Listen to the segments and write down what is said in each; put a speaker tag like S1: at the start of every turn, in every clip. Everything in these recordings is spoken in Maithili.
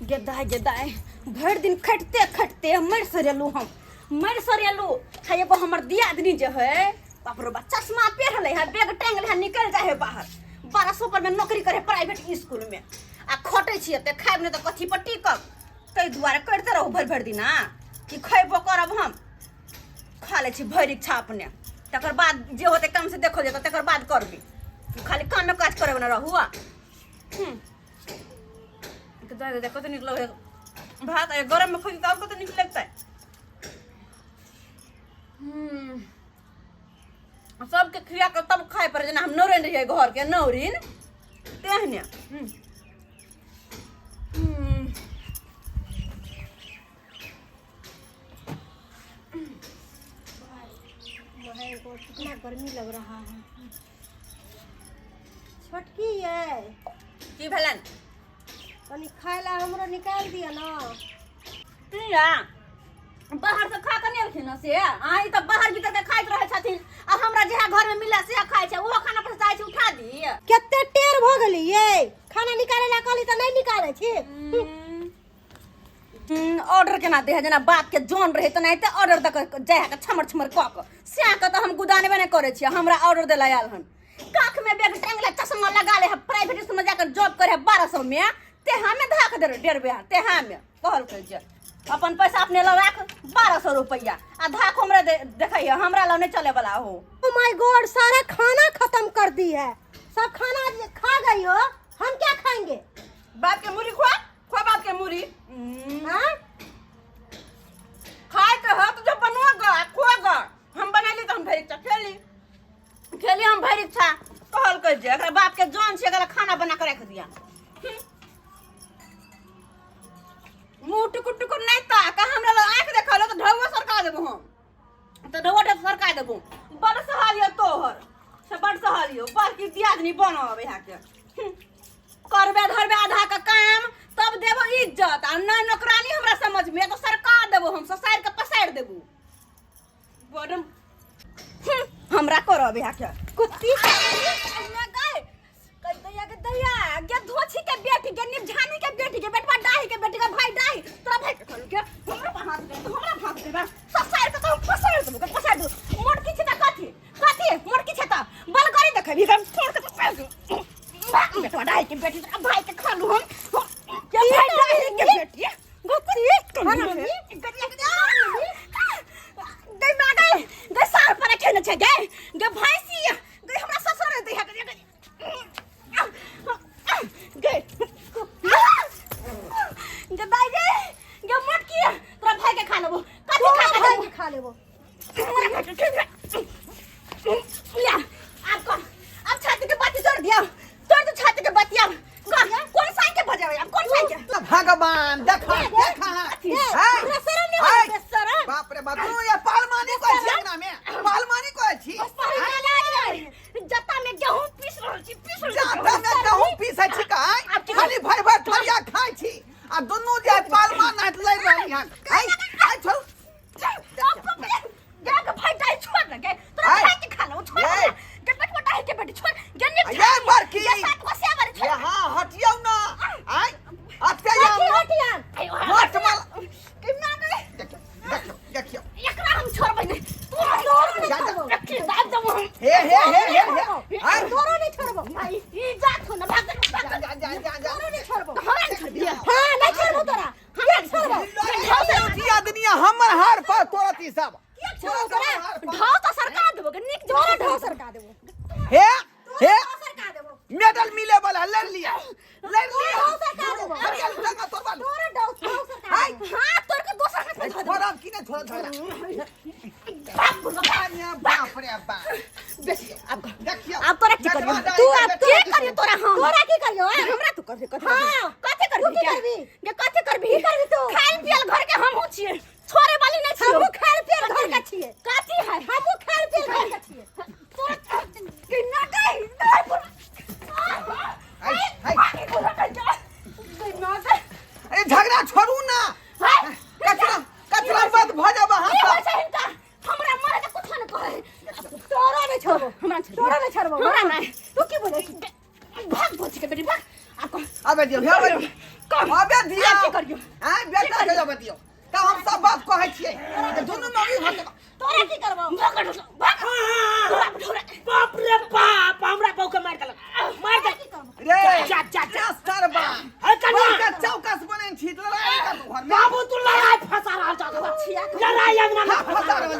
S1: गेदाय गेदाय, भरि दिन खटते खटते मरि सरेलू, हम मरि सरेलू। है एगो हमर दियादनी जे है, बाप रे बा, चश्मा पेहले है, बैग टांगले है, निकल जाए है बाहर। 1200 पर में नौकरी करे प्राइवेट स्कूल में। आ खटै छियै ते खायब नहि तऽ कथी पर टिकब? ताहि दुआरे करिते रहू भरि भरि दिना कि खयबो करब। हम खा लै छी भरि इच्छा अपने, तकर बाद जे होतै काम से देखल जेतै, तकर बाद करबै। खाली कामे काज करे ने रहू। आ कते नीक लगै भात गरम में खोजी तऽ आओर कते नीक लगतै। सबके खिया के तब खाय पड़े, जेना हम नौरिन रहियै घर के नौरिन तेहने।
S2: कितना गर्मी लग रहा है। छोटकी ये।
S1: की भेलन?
S2: तनी खाय ला हमरो निकाल दिया ना।
S1: किया, बाहर से खा के नहि एलखिन से? अहाँ तऽ बाहर भीतर के खाइत रहै छथिन आ हमरा जेहा घर में मिलला से खाइ छै। ओहो खाना पर चाहै छै उठा दी।
S2: कते टेर भऽ गेली ये। खाना निकाले ला कहली तऽ नहीं निकाले छी।
S1: ऑर्डर केना दे है, जेना बाप के जन रहे तऽ नहि ऑर्डर दऽ के जाय के छमर छमर कऽ के सएह के तऽ हम गुदानबे नहि करै छियै। हमरा ऑर्डर देला आयल हन। काख में बैग टांगले, चश्मा लगा ले है, प्राइवेट स्कूल में जाकर जॉब करे है 1200 में, तेहा में धाक दे डेढ़ तेहा में कहलकै जे अपन पैसा अपने लग राख 1200 रुपया आ धाक हमरा देखैया, हमरा लग नहीं चले वाला हो।
S2: ओ my God, सारा खाना खत्म कर दी है। सब खाना खा गई हो, हम क्या खाएंगे?
S1: बाप के मुरी खुआ, खुआ बाप के मुरी।
S2: हाँ?
S1: खाए के हो तो जो बनवा गा खुआ गा। हम बना ली तो हम भरि इच्छा खेली खेली, हम भरि इच्छा। कहलकै जे एकरा बाप के जान छै, एकरा खाना बना के राखि दिया। मुँह टुकुर टुकुर नहीं ताक हमरा लग, आँखि देखल तऽ ढौआ सरका देबो हम, तऽ ढौआ ढौआ सरका देबो। बड़ सहारियो तोहर से, बड़ सहारियो। बड़की दियादनी बनब यहाँ के। करबे धरबे आधा के काम तब देबो इज्जत, आ नहीं नौकरानी हमरा समझ में तो सरका देबो हम, ससारि के पसारि देबो। बड़ हमरा करब यहाँ के
S2: कुत्ती।
S1: दैया के दैया गे, धोछी के बेटी गे, निपझानी के बेटी के, बेटवा डाही के बेटी के भाई डाही, तोरा भाई के खोल के हमरा पर हाथ दे, हमरा पर हाथ दे। ससार के तो हम फसार देबो के, फसार देबो। मोट की छै त कथी कथी मोट की छै त बलगरी देखबी हम, छोड़ के फसार देबो। बेटवा डाही के बेटी, तोरा भाई के खालू हम के भाई डाही के बेटी।
S2: गुत्ती।
S1: गई माँ गई, गई सार पर खेने छै गई, गई भैंसी गई, हमरा ससुर दे गई गई गई दाई गई गई मोटकी, तोरा भाई के खा लेबो। कथी खा
S2: तोरा भाई के खा लेबो?
S1: लिया अब कौन, अब छाती के बाती तोड़ दिया, तोड़ दो छाती के बाती। अब कौन साई के बजावे? अब कौन साई के?
S3: भगवान देखा देखा।
S1: अथी।
S2: हमरा शरम नहीं होय छै, शरम।
S3: बाप रे बाप, तू ये पालमानी कहै छी? अंगना में पालमानी कहै छी?
S1: जत्ता में गेहूं पीस रहल छी, पीस रहल छी।
S3: जाता में गहूं पीसै छी काय?
S1: आब की?
S3: खाली भरि भरि थरिया खाइ छी आ दुनू जे पालमा नाथ लड़ि रहली हन। आइ आइ छोड़ू।
S1: गे भाई डाई छोड़ ना गे, तोरा
S3: आइ।
S1: भाई के खा लो, छोड़
S3: ये।
S1: ना गे, बटवा डाई के बेटी, छोड़ गे। ने
S3: ये बड़की।
S1: ये सात को से वाली छोड़।
S3: यहाँ हटियौ ना। आइ अते
S2: हटी
S3: यहाँ
S2: हटियान।
S3: मठ वाला।
S1: के ना गए।
S3: देखियौ देखियौ देखियौ।
S1: एकरा हम छोड़बै नहीं, तोरा
S2: तोरो नहीं
S3: जा, जा।
S2: छोड़बो।
S1: रखी दाब दबो हम।
S3: हे हे हे हे हे, आइ।
S2: तोरो नहीं छोड़बो।
S1: भाई ई जात हो ना, भाग भाग।
S3: जा जा जा जा जा।
S2: तोरो नहीं छोड़बो।
S1: हमरा नहीं छोड़बिया?
S2: हाँ, नहीं छोड़बो तोरा।
S1: हमरा नहीं छोड़बो?
S3: ई आदमी हमर हार पर तोड़त ई सब।
S2: छोड़बो तोरा।
S1: ढाव तो सरकार देबो के नीक।
S2: तोरो ढो सरका देबो।
S3: हे हे।
S2: ढो सरका देबो।
S3: मेडल मिले वाला लड़ लिया, लड़ लिया।
S2: ढो सरका देबो।
S3: हरियल लगा तोड़वा।
S2: तोरो ढो ढो सरका
S3: आइ।
S2: देबो।
S1: हां, तोर के दोसर हाथ में धो देबो।
S3: छोड़ब कि नहीं छोड़ब झगड़ा?
S1: बाप बुढ़वा।
S3: बाप रे बाप।
S1: बेसी अब कर।
S3: देखियौ।
S1: अब तोरा की करियो?
S3: बेटवा
S1: तू
S3: दाइ
S1: अब
S3: के
S1: की
S3: बेटवा।
S1: करियो तोरा हम?
S2: तोरा की करियो? आँ?
S1: हमरा तू करबी कथी?
S2: हाँ।
S1: कथी करबी?
S2: तू की
S1: क्या?
S2: करबी?
S1: गे कथी करबी?
S2: की करबी तू?
S1: खायल पियल घर के हमहूँ छियै, छोड़े वाली नहीं छियै।
S2: हमहूँ खायल पियल घर के छियै।
S1: कथी है?
S2: हमहूँ खायल पियल घर के छियै।
S1: तोरा के ना गई नहीं बुढ़वा।
S3: आइ आइ।
S1: भागी बुढ़वा के जा। गई ना गई।
S3: अरे झगड़ा छोड़ू ना।
S1: हाय।
S3: कचरा कचरा मत भऽ जाब अहाँ
S1: की होइ
S3: सब।
S1: छै हिनका? हमरा मरे के कुछो नहीं कहै।
S2: तोरा नहीं छोड़बो।
S1: हमरा छोड़।
S2: तोरा नहीं छोड़बो।
S1: हमरा नहीं।
S2: तू की बोलै छी?
S1: भाग भोज के बेटी भाग। आब कह।
S3: अबे दियौ, हे अबे
S1: कह।
S3: अबे दियौ।
S1: आब की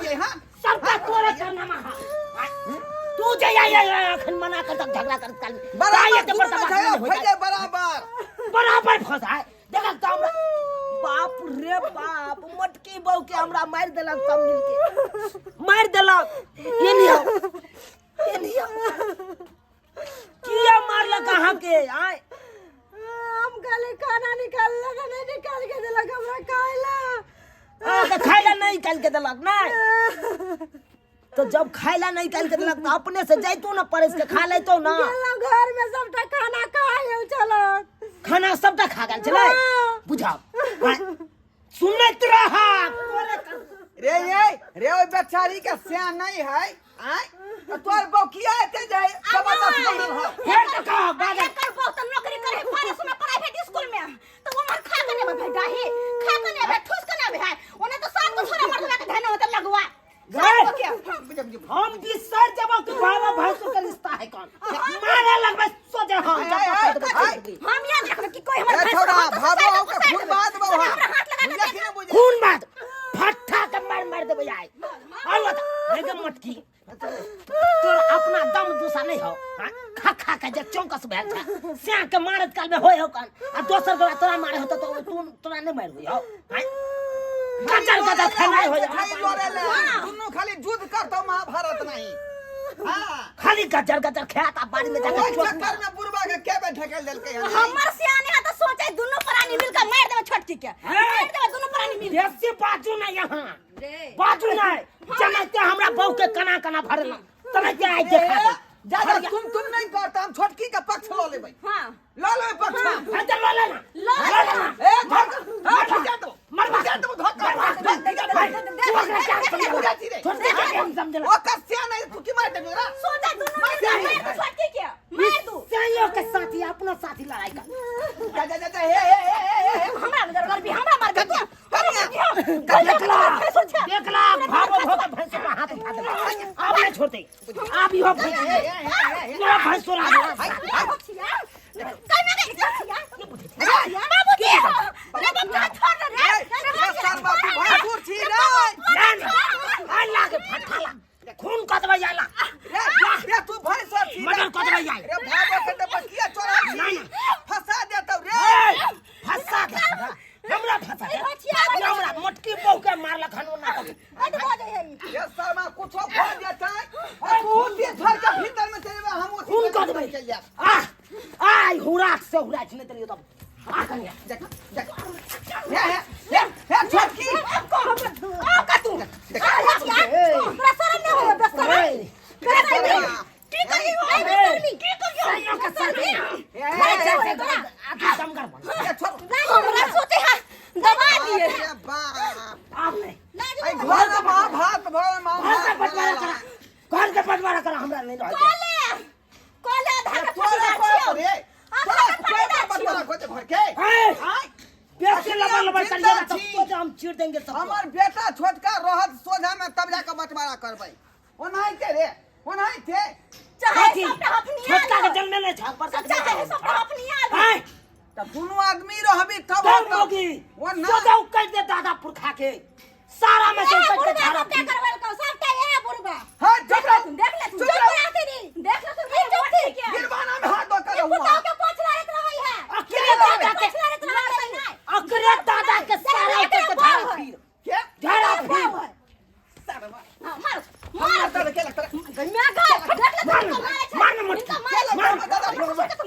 S3: मारलियै हां?
S4: सबटा तोरे कारनामा है। तू जे आइ आइ अखन मना कर तक झगड़ा कर काल
S3: बराबर
S4: एते
S3: दुनू
S4: बड़का
S3: में
S4: बात
S3: झगड़ा
S4: नहीं हो
S3: भए जाए बराबर।
S4: बराबर फंसाए देखक तो हमरा। बाप रे बाप, मोटकी बहू के हमरा मारि देलक, सब मिलके मारि देलक। ये नहीं हो, ये नहीं हो, किया मारलक अहाँ के? आय
S2: हम कहली खाना निकाल लगा, नहीं निकाल के देलक हमरा खाइला।
S4: हाँ, तो खाइला नहीं निकाल के देलक नहीं तो जब खाइला नहीं निकाल के देलक तो अपने से जैतो ना परस के खा लेतो ना।
S2: गेलहुँ घर में सबटा खाना खा गेल छलक।
S4: खाना सबटा खा गेल छलै?
S2: हाँ।
S4: बुझाओ, सुनैत रहा।
S3: रे ये रे, ओइ बेचारी के सियान नहीं है। आय तो तोर बहू किया एते जाए जबरदस्त बनल हो?
S4: फेर तो कहो बाजल।
S1: एकर बहू त नौकरी करे फारस में प्राइवेट स्कूल में, तो वो मर खा के नहीं भाई, डाही खा के नहीं भाई, ठूस के नहीं भाई। ओने तो सात को छोरा मर्दवा के धने होते लगवा।
S4: गए। हम बिसर जब कि बाबा भैंसुर के रिश्ता है कौन मारे लगबे सोचे हम जब तक
S3: आय, आय।
S1: हम याद रखबे कि कोई हमर
S3: ए
S1: भैंस
S3: छोरा,
S1: हम तो
S3: भाबो
S1: साइड
S3: आओ के
S1: में
S3: खून बहा देबौ।
S1: सुन,
S3: हाँ।
S1: हमरा हाथ लगा के
S3: बुझलियै कि नहि बुझलियै?
S4: खून बाद फट्ठा के मार मार देबै आइ। और बता रे गे मोटकी, तोर अपना दम दूसा नहीं हो? हाँ? खा खा के जे चौकस भेल छ स्या के मारत काल में होय हो कन, आ दोसर गोरा तोरा मारे हो तो तू तोरा नहीं मार होय हो? हाँ? गजर गजर खेनाइ होय।
S3: खाली लड़े ले दुनू, खाली युद्ध करतौ महाभारत नहीं। हाँ,
S4: खाली गजर गजर खेत आ बाड़ी में जाके
S3: ओहि
S4: चोट
S3: चक्कर में बुढ़बा के के बेर ढकेल देलकै हन।
S1: हमर सियाने है तो सोचे दुनू प्राणी मिलकर मार देबे छोटकी के।
S4: हे!
S1: मार देबे दुनू प्राणी मिल
S4: बेसी बाजू नहीं, यहाँ बाजू नहीं। जनाते हमरा बहू के कना कना भरल तनाते आइ देखा दे।
S3: जा जा, तुम नहीं करता, हम छोटकी के पक्ष ल लेबै।
S1: हां,
S3: ल लेबै पक्ष हम।
S4: हाँ, चल लो लेना,
S1: लो
S4: लो लेना।
S3: ए धक, हां, खिचा दो,
S4: मरवा
S3: खिचा दो, धक्का
S4: भाई, तू ओकरा क्या समझला?
S3: बुझै छी रे।
S4: छोड़ दे, हम समझला।
S3: ओकर से नहीं तू की मार देबी रे?
S1: सोचे दुनू मिलकर मार दे छोटकी के, मार दू।
S4: सैयो के साथी अपना साथी लड़ाई कर।
S3: जा जा जा जा, हे हे हे हे हे।
S1: हमरा मदर करबी, हमरा मार दे तू।
S3: कनिया,
S4: देखला देखला, भागो भागो, भैंसो पर हाथ उठा दे। अब नहीं छोड़ते, अब इहो भैंस
S3: हे हे हे हे।
S4: इहो भैंसो रा।
S1: बाबूजी रे, बाप छोड़ दे रे।
S3: ए सरबा, तू भैंसुर छी रे।
S4: ना ना, आ लागे फटका ला, खून कतबै आला।
S3: रे रे, तू भैंसुर छी रे।
S4: मर्डर कऽ देबै आइ।
S3: रे भागो के तऽ बकिया चोरा छी।
S4: ना, ना।
S3: फंसा देतौ रे।
S4: ए, फंसा दे हमरा, फंसा दे हमरा। मोटकी बहू के मारलक हन ओना तऽ।
S3: रे शर्मा, कुछो भऽ जेतै आ तू तीर छोड़ के भीतर में चलि जेबै, हम ओथी
S4: खून कऽ देबै।
S3: चलि जायब।
S4: आ आइ हुराक से हुरा छै, नहि देलियौ तब आ कनिया।
S3: देख देख, हे हे हे हे छोटकी।
S1: आ का तू तोरा शरम न हो बेशरम? की करियो, की करियो?
S4: सैयो के साथी।
S3: हे हे हे।
S4: आदमी दमगर बन।
S3: हे छोड़।
S1: हमरा सोचे है दबा दिए।
S3: रे बाप,
S4: आब नहीं।
S3: एहि घर में महाभारत भऽ
S4: घर के
S3: महाभारत।
S4: बंटवारा करा, घर के बंटवारा करा, हमरा नहीं रहै के।
S1: कोले कोले आधा के
S3: तोरा
S1: फटीदार
S3: कोई
S1: छियौ।
S3: रे, तोरा कोई बंटवारा खोजे घर के?
S4: ए,
S3: आय
S4: बेसी लबर लबर
S3: जिंदा
S4: करिएगा तब
S3: छी।
S4: तो हम चीर देंगे सबको।
S3: हमर बेटा छोटका रहत सोझा में तब जाके बंटवारा करबै। ओनाहिते रे, ओनाहिते।
S1: चाहे
S4: कथी?
S1: सबटा हफनिया
S4: छोटका के
S1: लो।
S4: जन्मे नहीं छा, बड़का के
S1: चाहे
S4: जन्मे
S1: सबटा हफनिया लो।
S4: आय
S3: तऽ दुनू आदमी रहबी तब
S4: तब
S3: होतौ।
S4: मोगी
S3: ओ ना।
S4: सोचा कह दे दादा पुरखा के सारा में से
S2: ए
S4: कट के
S2: बुढ़बा
S4: झाड़ा
S2: सबटा करवेलकौ, सबटा ए बुढ़बा।
S3: हाँ, चुप रह।
S1: देख ले तू,
S3: चुप रह।
S1: देख ले तू, चुप थी क्या?
S3: गिरबाना में हाथ धो के रहू।
S2: पुतहु के पोछ लड़ैत रहै है।
S4: अकरे दादा के,
S2: पोछ लड़ैत रहै है।
S4: अकरे दादा के सारा उतर के झाड़ा फिर
S3: के
S4: झाड़ा फिर।
S3: सरवा।
S1: हाँ, मार
S3: हमरा
S1: मार।
S3: तर के लगता।
S1: गइया गाय, देख ले तू,
S4: मार
S1: इनका मारे छै।
S4: मार ना मोटकी।
S1: इनका मारे छै।
S4: मार।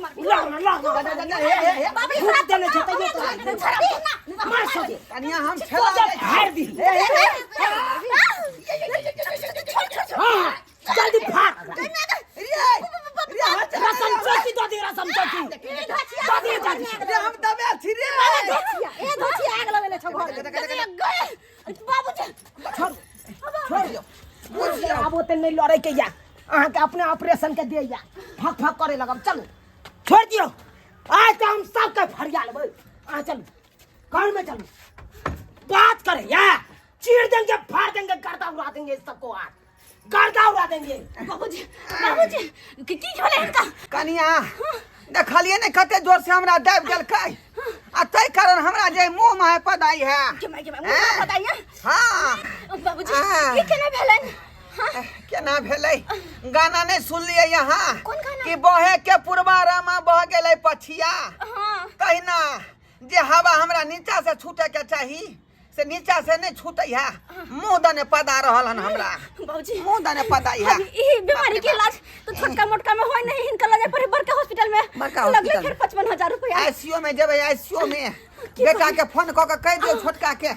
S1: मार।
S4: ला ना, ला ना।
S3: जा जा जा, हे हे हे।
S1: बाबरी
S4: फूट देने छै तैयो तोरा मार सोचे।
S3: कनिया, हम खेला
S4: सोचे
S3: जाइ छी।
S4: फाड़ दी।
S3: हे हे हे।
S4: हाँ, जल्दी फाड़।
S3: रे रे, हाथ चला।
S4: रसम चौकी दो दी, रसम चौकी दो दी दादी।
S3: रे, हम दबे छी रे।
S2: ए धोछिया, आग लगेले छौ घर में।
S1: बाबूजी।
S4: छोड़ छोड़ दियौ, आब ओते नहीं लड़े के या, अहाँके अपने ऑपरेशन के दे या फक फक करे लगब। चलू, छोड़ दियौ, आज तो हम सबके फरिया लेबै। अहाँ चलू घर में, चलू बात करे या, चीर देंगे, फाड़ देंगे, गर्दा उड़ा देंगे इस सबको, आज गर्दा उड़ा देंगे।
S1: बाबूजी, बाबूजी, की की भेलै हिनका?
S3: कनिया, देखलियै ने कते जोर से हमरा दाबि देलकै, आ ताहि कारण हमरा जे मुँह में पदाई है।
S1: के माय के माय, मुँह बताइए।
S3: हाँ।
S1: बाबूजी
S3: आ।
S1: ई केना भेलनि? हाँ,
S3: केना भेलै? गाना नहि सुनलियै यहाँ?
S1: कोन गाना?
S3: कि बहे के पुरबा रामा बह गेलै पछिया।
S1: हाँ।
S3: तहिना जे हवा हमरा नीचा से छूटे के चाही से नीचा से नहीं छूटे है, मुंह दने पदा रहल हन हमरा।
S1: बाबूजी
S3: मुंह दने पदा है।
S1: अभी ई बीमारी के इलाज तो छोटका मोटका में होय नहीं, हिनका लगे पड़े बड़का हॉस्पिटल में।
S3: बड़का
S1: लगले
S3: हॉस्पिटल
S1: फिर
S3: में।
S1: 55,000 रुपया।
S3: आईसीयू में जेबै, आईसीयू में। बेटा के फोन कऽ के कहि दियौ छोटका के,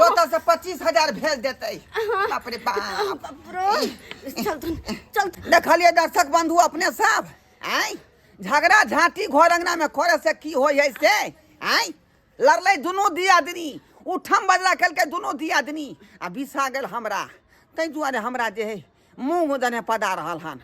S3: ओतऽ से 25,000 भेज देतै। बाप रे बाप।
S1: बाप रे, चल तू चल।
S3: देखलियै दर्शक बंधु अपने सब, आँय झगड़ा झांटी घर अंगना में करे से की होइ है से? आँय लड़लै दुनू दियादनी, उठम बजरा केलकै दुनू दियादनी आ बिसा गेल हमरा, ताहि दुआरे हमरा जे है मुँह दने पदा रहल हन।